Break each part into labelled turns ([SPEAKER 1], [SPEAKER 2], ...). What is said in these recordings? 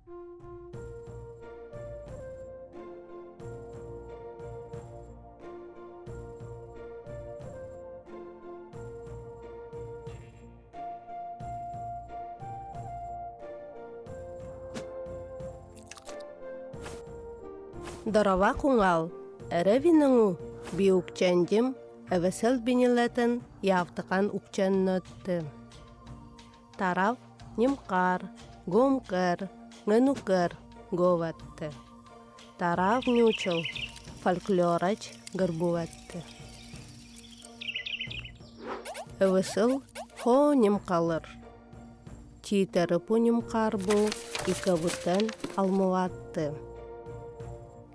[SPEAKER 1] Дорова куҥал эрэвиныҥу биукчэндим эвесел бинилэтин явтыкан укчэннөтты. Тарав нимкар, гомкэр, ҥэнукэр говатты. Тарав нючыл фольклорач гырбуатты. Ывысыл хо нимкалыр. Тиитэрипу нимкарбу икабутен алмуатты.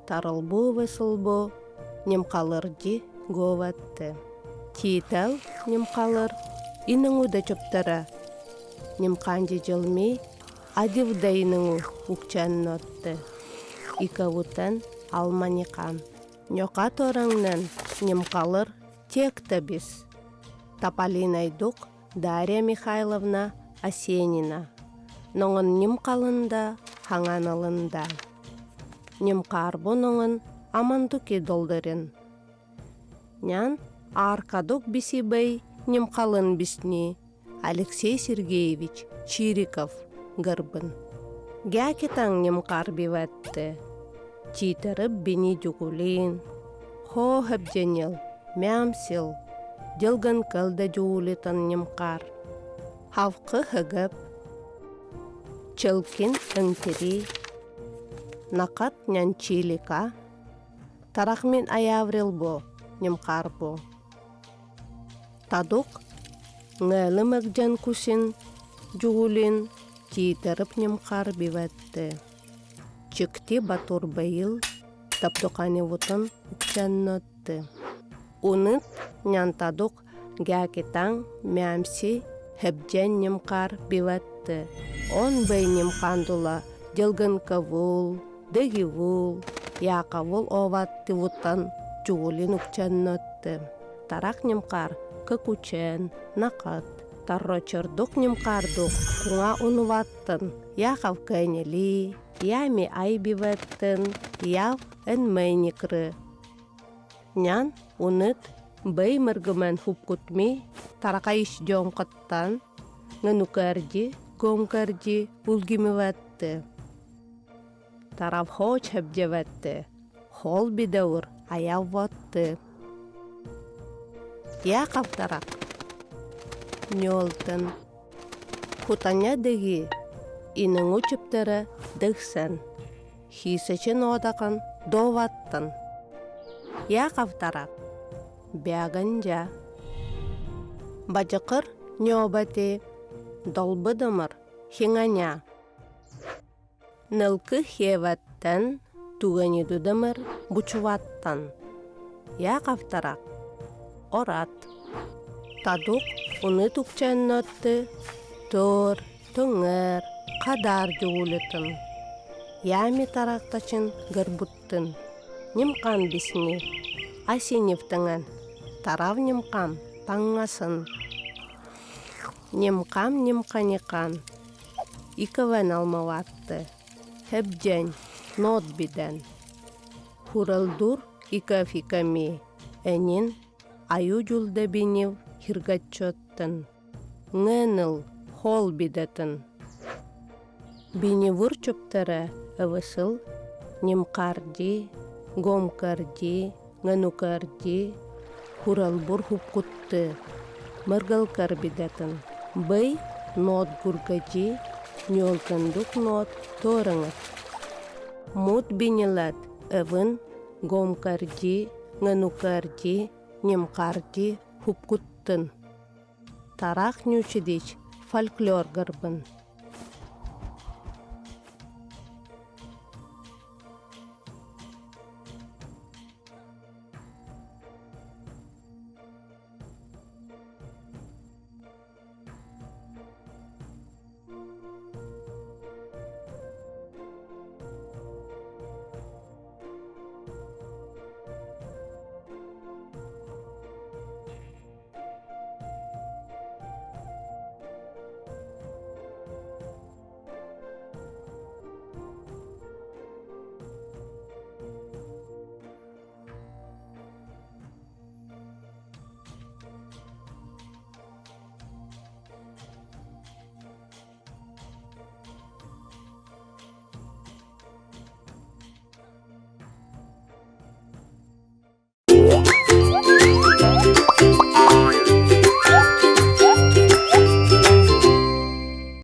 [SPEAKER 1] Тарылбу ывысылбу нимкалырди говатты. Тиитэл нимкалыр иниҥу да чоптара. Нимканди дьылми адивда иниҥу укчаннотты. Икабутен алманикан. Ньока тораҥнан нимкалыр текта бис. Тополинайдук Дарья Михайловна Осенина. Ноҥон нимкалында хаҥанылында. Нимкарбу ноҥон амантуки долдырын. Нян аркадук бисибэй нимкалын бисни Алексей Сергеевич Чириков гырбын. Гякитаҥ нимкар бивэтты. Тиитэрip бини дьугулин, хоо хэбдьэнил, мямсил, дьылгын кэлдэ дьуулитан нимкар. Хавкы хыгып, Чылкин ыҥтири, Накат нянчилика, Тарахмин аяврил бу, нимкар бу. Тадук ҥээлым эгдьэн кусин, дьугулин, тиитэрip нимкар бивэтты. Чикти Батурбайыл таптуканивутун укчаннотты. Уныт нянтадук гякитаҥ мямси хэбдьэн нимкар бивэтты. Он бэй нимкандула дьылгынкавул, дэгивул, яакавул оваттивутан чугулин укчаннотты. Тарак нимкар кыкучен, накат, таррочордук нимкардук куҥа унуваттын, Яхав кэнили, ями айбивэттын, яв энмэйникры. Нян уныт бэй мыргымэн хупкутми таракайыш дьоҥкоттан ҥэнукэрди гомкэрди улгимивэтты. Таравхоо чэбдьэвэтты, хол бидэур аявватты. Яков тарак. Ньолтын. Хутаня дыги, иныҥу чыптара дыхсэн, хиисэчин оодакан доваттан. Яков тарак. Бягандя. Бадьыкыр ньообати, долбыдымыр хиҥаня. Нылкы хиэвэттэн, тугэнидудымыр бучуваттан. Яков тарак. Орат. Тадук уны тукчаннотты тор, туҥэр, хадар дьуулутун. Ями тарактачын гырбуттын. Нимкан бисни. Асиневтыңан. Тарав нимкам таңҥасын. Нимкам нимканикан. Икавэн алмаватты. Хэбдьэн, нот бидэн. Хуралдур икафиками. Энин аю дьулдэбинив хиргаччоттын. Ҥэныл хол бидэтин. Бинивур чуптара ывысыл нимкарди, гомкарди, ҥэнукарди, хуралбур хупкутты, мыргалкар бидэтин. Бый нот гургажи, ньолкындук нот торыңыт. Мут бинилат ывын гомкарди, ҥэнукарди, нимкарди хупкуттын. Тараах ньуучидич фольклор гырбын.